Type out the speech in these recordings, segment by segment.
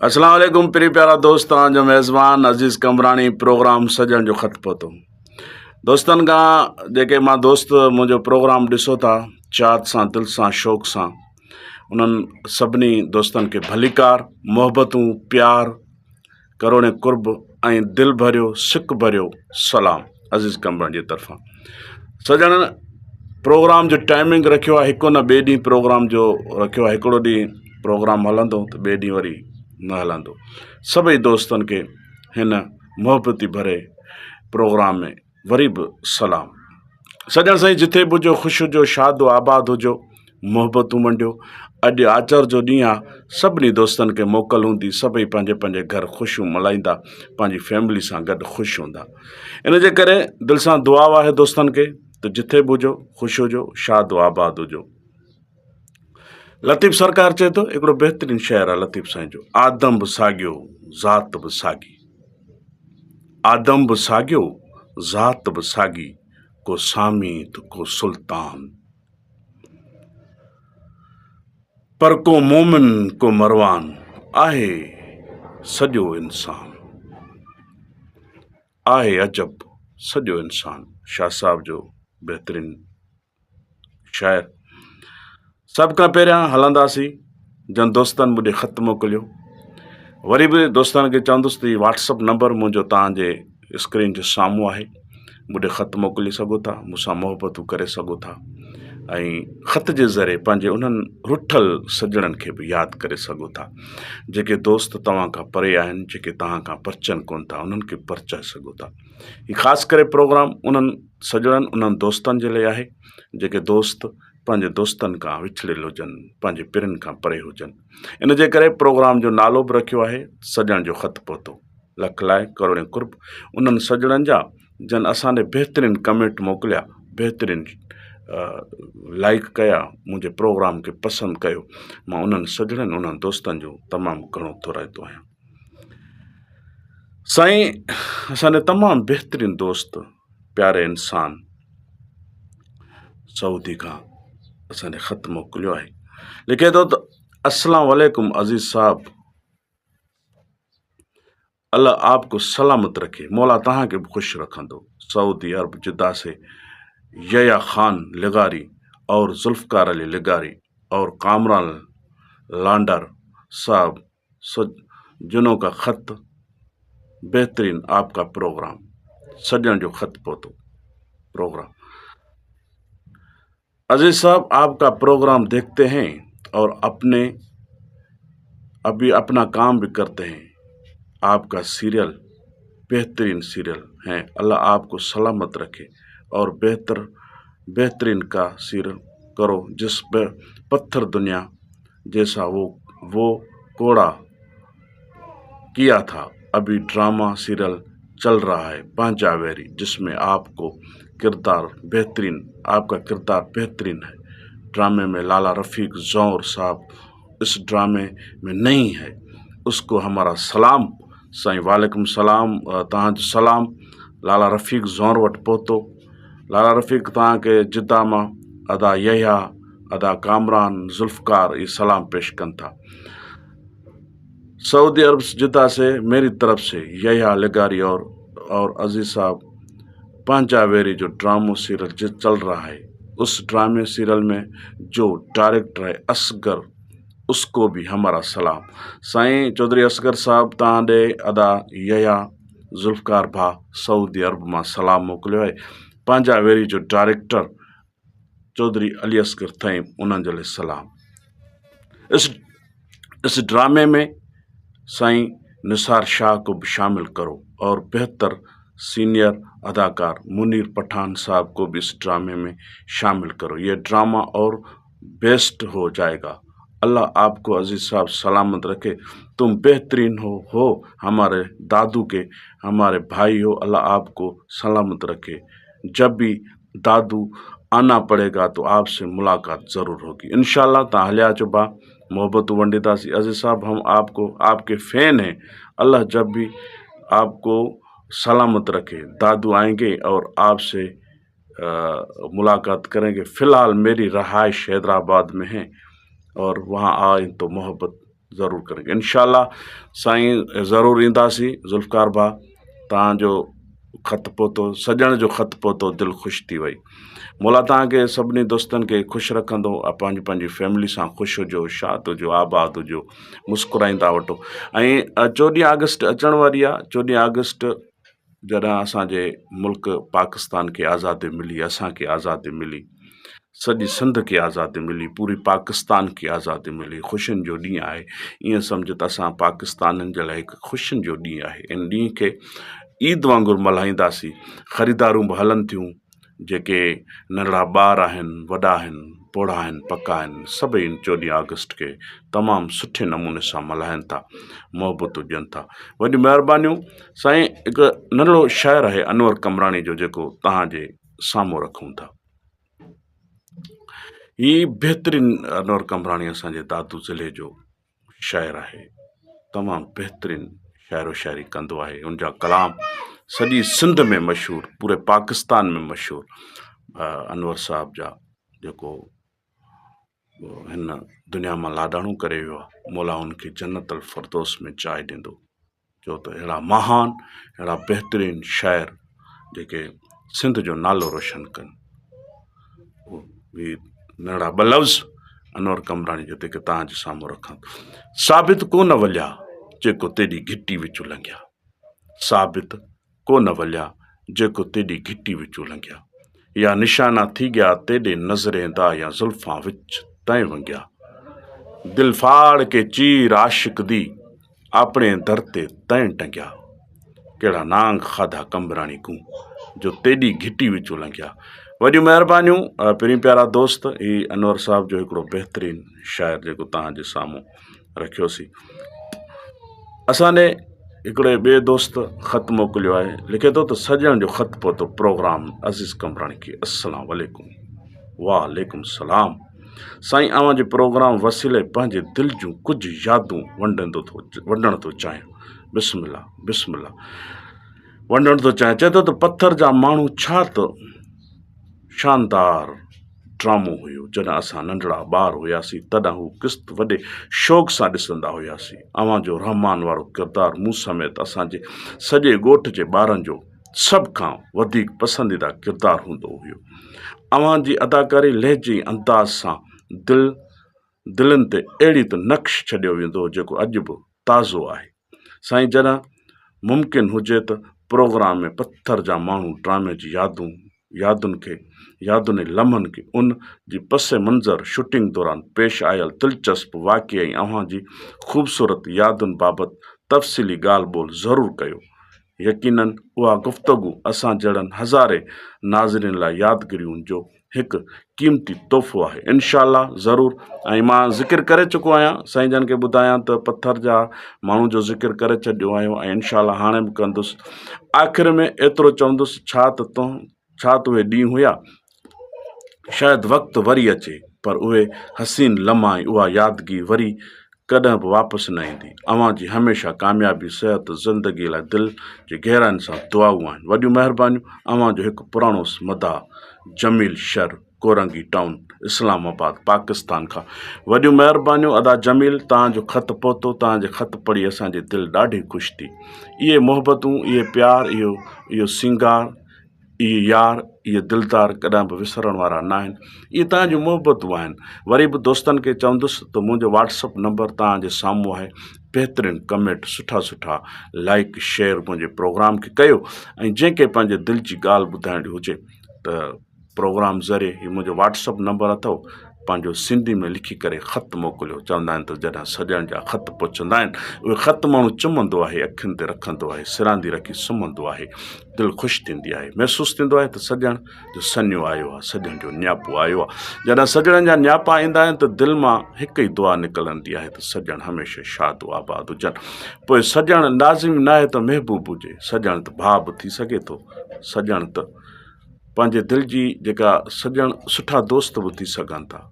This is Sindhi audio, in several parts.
اسلام عليڪم پري پيارا دوست توهان جو ميزبان عزيز قمبراڻي پروگرام سڄڻ جو خط پهتو دوستن کان جيڪي مان دوست منهنجو پروگرام ڏسو ٿا چاهت سان دل سان شوق سان انهن سڀني دوستن کي ڀليڪار محبتون پيار ڪروڙين قرب ۽ دل ڀريو سڪ ڀريو سلام عزيز قمبراڻي جي طرفان سڄڻ پروگرام جو ٽائمنگ رکيو آهي هڪ نه ٻئي ڏينهن پروگرام جو رکيو آهي هڪڙو ڏينهن پروگرام هلندو ته ٻئي ڏينهن وري نه هلندو سڀئي دوستن کي هن محبتي ڀري پروگرام ۾ وري به سلام سڄڻ سائين جٿي به هجو خوش هجو شاد و آباد هجو محبتون ونڊيو اڄ آچر جو ڏينهن آ سڀني دوستن کي موڪل هوندي سڀئي پنهنجي پنهنجي گهر خوشيون ملهائيندا پنهنجي فيملي سان گڏ خوش هوندا ان جي ڪري دل سان دعا آهي دوستن کي ته جٿي به هجو خوش هجو شاد و آباد هجو لطيف سرڪار چئي ٿو هڪڙو بهترين شعر آ لطيف سائين جو آدم به ساڳيو ذات به ساڳي آدم به ساڳيو ذات به ساڳي ڪو سامي ته ڪو سلطان پر ڪو مومن ڪو مروان آهي سڄو انسان آهي عجب سڄو انسان شاهه صاحب جو بهترين شاعر سڀ کان پهريان هلنداسين جن دوستن مون ڏي خط موڪليو وري به دوستن کي چوندس ته هي واٽس اپ نمبر منهنجو توهان جي اسڪرين جي سامهون آهي مون ڏي خط موڪلي سگهو ٿا مون سان محبتون ڪري سگهو ٿا ۽ خط جي ذريعي پنهنجي انهن رٺل سڄڻن کي به ياد ڪري سگهو ٿا جيڪي دوست توهان کان پري آهن جيڪي توهان کان پرچن ڪون ٿا انهن کي پرچائي سگهو ٿا هي خاص ڪري پروگرام انهن سڄڻن انهن دوستن جي لاء آهي جيڪي دوست پنهنجي دوستن کان وڇڙيل هجن، پنهنجي پرين کان پري هجن. ان جي ڪري پروگرام جو نالو به رکيو آهي سڄڻ جو خط پهتو. لک لائق ڪروڙين قرب انهن سڄڻن جا جن اسان ڏي بهترين ڪمينٽ موڪليا، بهترين لائيڪ ڪيا، منهنجي پروگرام کي پسند ڪيو. مان انهن سڄڻن انهن دوستن جو تمام گهڻو ٿورائتو آهيان. سائين اسان جا تمام بهترين دوست پياري انسان سعودي کان اسان ڏي خط موڪليو آهي لکي ٿو ته السلام عليڪم عزيز صاحب الله آپ کو سلامت رکي مولا تهان کي به خوش رکندو سعودي عرب جده سي يحيٰ خان لغاري اور ذوالفقار علي لغاري اور ڪامران لانڊر صاحب سجنو کا خط بهترين آپ کا پروگرام سڄڻ جو خط پهتو پروگرام عزيز صاحب آپ کا پروگرام دیکھتے ہیں اور اپنے ابھی اپنا کام بھی کرتے ہیں آپ کا سیریل بہترین سیریل ہیں اللہ آپ کو سلامت رکھے اور بہتر بہترین کا سیریل کرو جس پر پتھر دنیا جیسا وہ وہ کوڑا کیا تھا ابھی ڈرامہ سیریل چل رہا ہے پانچا ویری جس میں آپ کو کردار بہترین آپ کا کردار بہترین ہے ڈرامے میں لالا رفیق زور صاحب اس ڈرامے میں نہیں ہے اس کو ہمارا سلام سائين وعليڪم سلام توهان جو سلام لالا رفيق زور وٽ پهتو لالا رفيق توهان کي جده مان ادا يحيٰ ادا ڪامران ذوالفقار اهي سلام پيش ڪن ٿا سعودي عرب جده سي ميري طرف سي يحيٰ لغاري اور اور عزيز صاحب پنهنجا ويري جو ڊرامو سيريل جو چل رها هي اس ڊرامي سيريل ۾ جو ڊائريڪٽر هي اصغر اس کو به همارا سلام سائين چوڌري اصغر صاحب تان ڏي ادا يحيٰ ذوالفقار ڀا سعودي عرب مان سلام موڪليو آهي پنهنجا ويري جو ڊائريڪٽر چوڌري علي اصغر ٿهيم انهن جي لاء سلام اس اس ڊرامي ۾ سائين نثار شاهه کو به شامل ڪرو اور بهتر سينئر اداڪار منير پٺان صاحب کو به اس ڊرامي ۾ شامل ڪرو یہ ڊراما اور بيسٽ هو جائي گا الله آپ کو عزيز صاحب سلامت رکي تم بهترين هو هو هماري دادو ڪي هماري ڀائي هو الله آپ کو سلامت رکي جب به دادو آنا پڙي گا تو آپ سي ملاقات ضرور هوگي انشاء الله تان هليا اچو با محبتون ونڊينداسين عزيز صاحب هم آپ کو آپ ڪي فين هين الله جب به آپ کو سلامت رکي دادو آئين گي اور آپ سي ملاقات ڪرين گي في الحال ميري رهائش حيدرآباد ۾ هي اور وهان آئين تو محبت ضرور ڪرينگي انشاء الله سائين ضرور اينداسين ذوالفقار ڀاء توهان جو خط پهتو سڄڻ جو خط پهتو دل خوش ٿي وئي مولا توهان کي سڀني دوستن کي خوش رکندو ۽ پنهنجي پنهنجي فيملي سان خوش هجو شاد هجو آباد هجو مسڪرائيندا وٺو ۽ چوڏهين آگسٽ اچڻ واري آهي چوڏهين آگسٽ جڏهن اسان جي ملڪ پاڪستان کي آزادي ملي اسان کي آزادي ملي سڄي سنڌ کي آزادي ملي پوري پاڪستان کي آزادي ملي خوشين جو ڏينهن آهي ائين سمجهه ته اسان پاڪستانين جي لاء هڪ خوشين جو ڏينهن آهي ان ڏينهن کي عيد وانگر ملهائينداسين خريدارون به هلن ٿيون جيڪي ننڍڙا ٻار آهن، وڏا آهن، پوڙها آهن، پڪا آهن، سڀئي ان چوڏهين آگسٽ کي تمام سٺي نموني سان ملهائن ٿا، محبتون ڏين ٿا. وڏيون مهربانيون سائين هڪ ننڍڙو شعر آهي انور قمبراڻي جو جيڪو توهان جي سامهون رکون ٿا. هي بهترين انور قمبراڻي اسان جي دادو ضلعي جو شاعر آهي تمام بهترين شعر و شاعري ڪندو آهي ان جا ڪلام سڄي سنڌ ۾ مشهور پوري پاڪستان ۾ مشهور انور صاحب جا جيڪو هن دنيا مان لاڏاڻو ڪري ويو آهي مولا ان کي جنت الفردوس ۾ جاء ڏيندو ڇو ته اهڙا مهان اهڙا بهترين شاعر جيڪي سنڌ جو نالو روشن ڪن اهي ننڍڙا ٻه لفظ انور قمبراڻي جو جيڪي توهان جي سامهون رکان ٿو ثابت ڪو نه وليا جيڪو تيڏي گهٽي وچون لنگهيا ثابت ڪو نه وليا جيڪو تيڏي گهٽي وچون لنگهيا يا نشانا ٿي ڳيا تيڏي نظرين دا يا زلفان وچ تئين ونگيا دل ڦاڙ ڪي چير عاشق the آپڻي در تي تئين ٽنگيا ڪهڙا نانگ کاڌا قمبراڻي ڪون جو تيڏي گهٽي وچون لنگهيا وڏيون مهربانيون پرين پيارا دوست هي انور صاحب جو هڪڙو بهترين شاعر جيڪو توهان جي سامهون رکيوسين اسان ڏي هڪڙي ٻئي دوست خط موڪليو آهي لکي ٿو ته سڄڻ جو خط پهتو پروگرام عزيز قمبراڻي کي السلام عليڪم وعليڪم السلام سائين اوهان جي پروگرام وسيلي پنهنجي دل جون ڪجهه يادون ونڊندو ٿو ونڊڻ ٿو چاهيان بسم الله بسم الله ونڊڻ ٿو چاهيان چئي ٿو ته پٿر جا ماڻهو ڇا ته شاندار ڊرامو هيو. جڏهن اسان ننڍڙا ٻار هياسين تڏهن هو قسط وڏي شوق سان ڏسندا هياسين. اوهان جو رحمان وارو ڪردار مون سميت اسان جي سڄي ڳوٺ جي ٻارن جو سڀ کان وڌيڪ پسنديده ڪردار هوندو هيو. اوهان جي اداڪاري لهجي ۽ انداز سان دل دلين تي اهڙي ته نقش ڇڏيو ويندو هو جيڪو اڄ به تازو آهي. سائين جڏهن ممڪن هجي ته پروگرام ۾ پٿر جا ماڻهو ڊرامي جي يادون يادن کي يادن ۽ لمحن کي ان جي پس منظر شوٽنگ دوران پيش آيل دلچسپ واقعي ۽ اوهان جي خوبصورت يادن بابت تفصيلي ڳالهه ٻولهه ضرور ڪيو. يقينن اها گفتگو اسان جهڙن هزارين ناظرين لاء يادگيرين جو هڪ قيمتي تحفو آهي انشاء الله ضرور ۽ مان ذڪر ڪري چڪو آهيان سائين جن کي ٻڌايان ته پٿر جا ماڻهو جو ذڪر ڪري ڇڏيو آهيو ۽ انشاء الله هاڻي به ڪندس آخر ۾ ايترو چوندس ڇا ته تون ڇا ته اهي ڏينهن هيا شايد وقت وري اچي پر اهي حسين لمحا ۽ اها يادگي وري ڪڏهن به واپس نه ايندي. اوهان جي هميشه ڪاميابي، صحت، زندگي لاء دل جي گهراين سان دعائون آهن. وڏيون مهربانيون. اوهان جو هڪ پراڻو مداح جميل شر، ڪورنگي ٽائون، اسلام آباد، پاڪستان کان. وڏيون مهربانيون ادا جميل، توهان جو خط پهتو، توهان جي خط پڙهي اسان جي دل ڏاڍي خوش ٿي. اهي محبتون، اهي پيار، اهو اهو سينگار، اهي يار، اهي دلدار ڪڏهن به وسرڻ وارا ناهن. اهي توهان جون محبتون آهن. وري به دوستن کي چوندس ته منهنجو واٽس اپ نمبر توهان جي سامهون آهي. بهترين ڪمينٽ سٺا سٺا لائيڪ شيئر منهنجي پروگرام کي ڪيو ۽ جنهن کي پنهنجي دل جي ڳالهه ٻڌائڻي هجي ته پروگرام ذريعي هي منهنجو واٽس اپ نمبر اٿو پنهنجو سنڌي ۾ لکي ڪري خط موڪليو چوندا آهن ته جڏهن سڄڻ جا خط پهچندا آهن اهي خط ماڻهو چمندو آهي اکين تي رکندو آهي سراندي رکي سمهندو آهي دل خوش ٿيندي آهي محسوس ٿيندو آهي ته سڄڻ جو سنيو آيو آهي سڄڻ جو نياپو آيو آهي جڏهن سڄڻن جا نياپا ايندا آهن ته دل مان هڪ ئي دعا نڪلندي آهي ته سڄڻ هميشه شاد و آباد هجن پوء سڄڻ لازمي ناهي ته محبوب هجي سڄڻ ته ڀاء به ٿي سگهي ٿو سڄڻ ته پنهنجي دل جي جيڪا سڄڻ سٺا دوست به ٿي سگهن ٿا.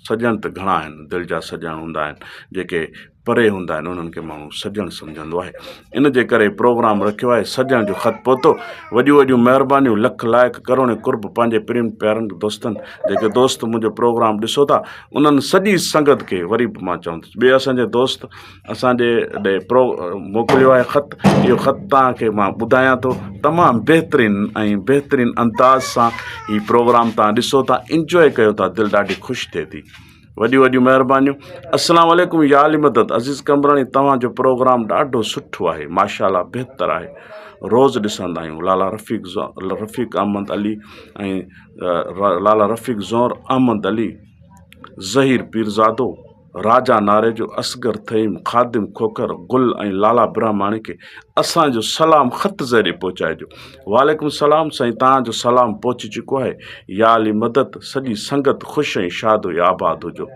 سڄڻ ته گهڻا آهن، دل جا سڄڻ هوندا آهن، جيڪي پري هوندا آهن انهن کي ماڻهو سڄڻ سمجهندو آهي ان جي ڪري پروگرام رکيو آهي سڄڻ جو خط پهتو وڏيون وڏيون مهربانيون لک لائق ڪروڙين قرب پنهنجي پرين پيارن دوستن جيڪي دوست منهنجو پروگرام ڏسو ٿا انهن سڄي سنگت کي وري به مان چوندس ٻئي اسانجي دوست اسانجي ڏي پرو موڪليو آهي خط اهو خط توهان کي مان ٻڌايان ٿو تمام بهترين ۽ بهترين انداز سان هي پروگرام توهان ڏسو ٿا انجوائي ڪيو ٿا دل ڏاڍي خوش ٿئي ٿي وڏيون وڏيون مهربانيون. السلام عليڪم يا علي مدد عزيز قمبراڻي توهان جو پروگرام ڏاڍو سٺو آهي ماشاءالله بهتر آهي روز ڏسندا آهيون لالا رفيق رفيق احمد علي ۽ لالا رفيق زور احمد علي ظهير پيرزادو راجا ناريجو اصغر ٿهيم خادم کوکر گل ۽ لالا برهماڻي کي اسان جو سلام خط ذريعي پهچائجو. وعليڪم السلام سائين توهان جو سلام پهچي چڪو آهي يا علي مدد سڄي سنگت خوش ۽ شاد ۽ آباد هجو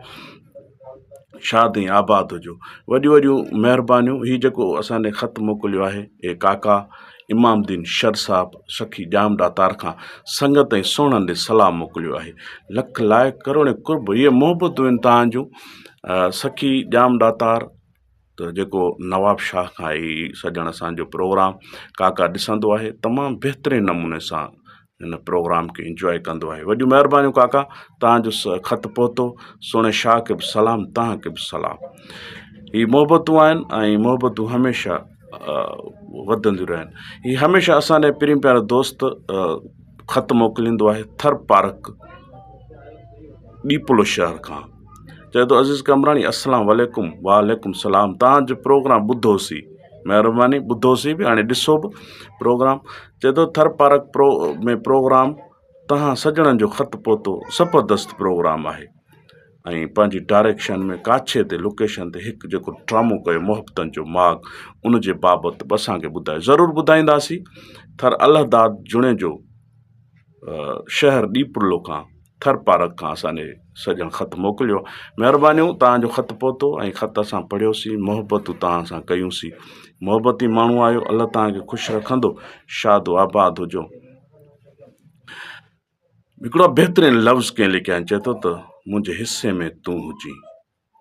شاد ۽ آباد هجو وڏيون وڏيون مهربانيون هي جيڪو اسان ڏي خط موڪليو آهي اي ڪاڪا امام الدين شر صاحب سخي ڄام ڏاتار کان سنگت ۽ سهڻن ڏي سلام موڪليو آهي لک لائق ڪروڙين قرب اهي محبتون آهن توهان جون سخي ڄام ڏاتار ته جيڪو نواب شاهه کان هي سڄڻ اسان جو پروگرام ڪاڪا ڏسندو آهي تمام بهترين نموني سان هن پروگرام کي انجواء ڪندو آهي وڏيون مهربانيون ڪاڪا تان جو خط پهتو سهڻي شاهه کي به سلام تان کي به سلام هي محبتون آهن ۽ محبتون هميشه وڌنديون رهن هي هميشه اسان جي پرين پيارا دوست خط موڪليندو آهي ٿر پارڪ ڏيپلو شهر کان چئي ٿو عزيز قمبراڻي السلام عليڪم وعليڪم السلام تان جو پروگرام ٻڌوسي مهرباني ٻڌوسي به هاڻي ڏسو به پروگرام چئي ٿو ٿر پارڪ پرو ۾ پروگرام تهان سڄڻن جو خط پهتو زبردست پروگرام آهي ۽ پنهنجي ڊائريڪشن ۾ ڪاڇي تي لوڪيشن تي هڪ جيڪو ڊرامو ڪيو محبتن جو ماڳ ان جي بابت به اسان کي ٻڌايو ضرور ٻڌائينداسي ٿر الهداد جوڻيجو شهر ڏيپلو کان ٿر پارڪ کان اسان ڏي سڄڻ خط موڪليو مهربانيون توهان جو خط پهتو ۽ خط اسان پڙهيوسين محبتون توهان سان ڪيونسين محبتي ماڻهو آهيو الله توهان کي خوش رکندو شاد و آباد هجو هڪڙو بهترين لفظ ڪنهن لکيا آهن چئي ٿو ته منهنجي حصي ۾ تون هجين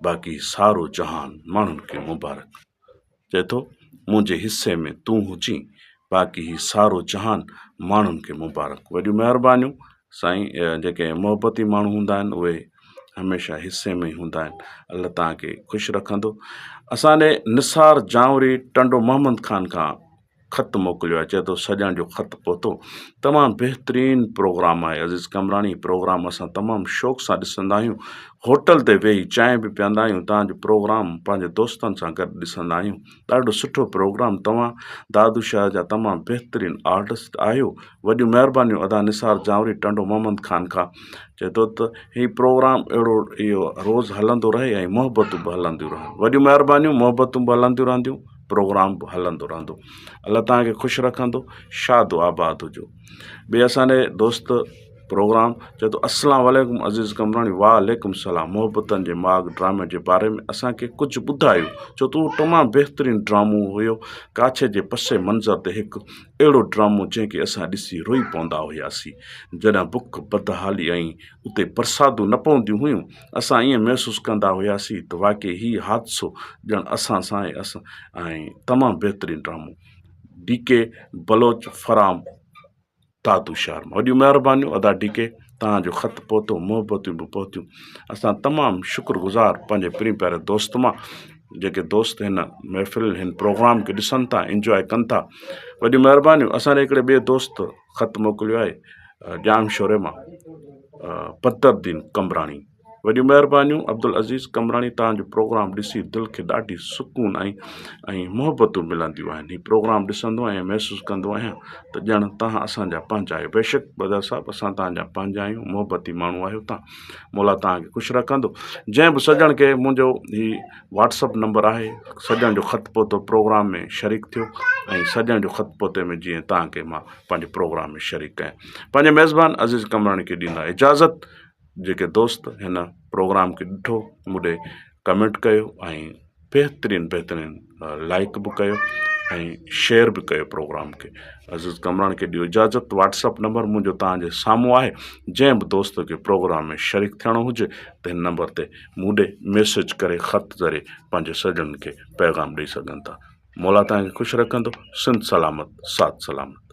باقي سارو جهان ماڻهن کي مبارڪ. چئي ٿو، منهنجي حصي ۾ تون هجين، باقي هي سارو جهان ماڻهن کي مبارڪ. وڏيون مهربانيون سائين، جيڪي محبتي ماڻهو هوندا آهن اهي هميشه حصي ۾ ئي هوندا آهن. الله توهان کي خوش رکندو. اسان ڏي نثار جانوري ٽنڊو محمد خان کان خط موڪليو آهي چئي ٿو سڄڻ جو خط پهتو تمام بهترين پروگرام آهي عزيز قمراڻي پروگرام اسان تمام شوق سان ڏسندا آهيون هوٽل تي ويهي چانهه به پيئندا آهيون تان جو پروگرام پنهنجي دوستن سان گڏ ڏسندا آهيون ڏاڍو سٺو پروگرام توهان دادو شهر جا تمام بهترين آرٽسٽ آهيو وڏيون مهربانيون ادا نثار جانوري ٽنڊو محمد خان کان چئي ٿو ته هي پروگرام اهڙو اهو روز هلندو رهي ۽ محبتون به هلنديون رهن وڏيون مهربانيون محبتون به هلنديون رهنديون پروگرام به هلندو رهندو الله توهان کي خوش رکندو شاد و آباد هجو ٻي اسان جي دوست پروگرام چئي ٿو السلام عليڪم عزيز قمبراڻي وعليڪم السلام محبتن جي ماڳ ڊرامي جي باري ۾ اسان کي ڪجهه ٻڌايو ڇو ته اهو تمام بهترين ڊرامو هيو ڪاڇي جي پس منظر تي هڪ اهڙو ڊرامو جنهن کي اسان ڏسي روئي پوندا هياسين جڏهن بک بدحالي ۽ اتي برساتون نه پونديون هيون اسان ائين محسوس ڪندا هياسين ته واقعي هي حادثو ڄڻ اسان سان آهي اسان ۽ تمام بهترين ڊرامو D K Baloch from Dadu شهر مان وڏيون مهربانيون ادا ڊي ڪي توهان جو خط پهتو محبتون به پهتيون اسان تمام شڪر گذار پنهنجي پرين پياري دوست مان جيڪي دوست هن محفل هن پروگرام کي ڏسن ٿا انجواء ڪن ٿا وڏيون مهربانيون اسان جي هڪڙي ٻئي دوست خط موڪليو آهي ڄام شوري مان بدر الدين قمبراڻي وڏيون مهربانيون عبدالعزيز قمبراڻي توهان جو پروگرام ڏسي دل کي ڏاڍي سڪون ۽ ۽ محبتون ملنديون آهن هي پروگرام ڏسندو آهيان محسوس ڪندو آهيان ته ڄڻ توهان اسان جا پنهنجا آهيو بيشڪ بدر صاحب اسان توهان جا پنهنجا آهيون محبتي ماڻهو آهيو توهان مولا توهان کي خوش رکندو جنهن به سڄڻ کي منهنجو هي واٽس اپ نمبر آهي سڄڻ جو خط پهتو پروگرام ۾ شريڪ ٿيو ۽ سڄڻ جو خط پهتي ۾ جيئن توهان کي مان پنهنجي پروگرام ۾ شريڪ ڪيان پنهنجي ميزبان عزيز قمبراڻي کي ڏيندا اجازت جيڪي دوست هن پروگرام کي ڏٺو مون ڏي ڪمينٽ ڪيو ۽ بهترين بهترين لائڪ به ڪيو ۽ شيئر به ڪيو پروگرام کي. عزيز ڪامران کي ڏيو اجازت واٽس اپ نمبر منهنجو توهان جي سامهون آهي جنهن به دوست کي پروگرام ۾ شريڪ ٿيڻو هجي ته هن نمبر تي مون ڏي ميسيج ڪري خط ذريعي پنهنجي سڄڻن کي پيغام ڏئي سگهن ٿا مولا توهان کي خوش رکندو سنڌ سلامت ساٿ سلامت.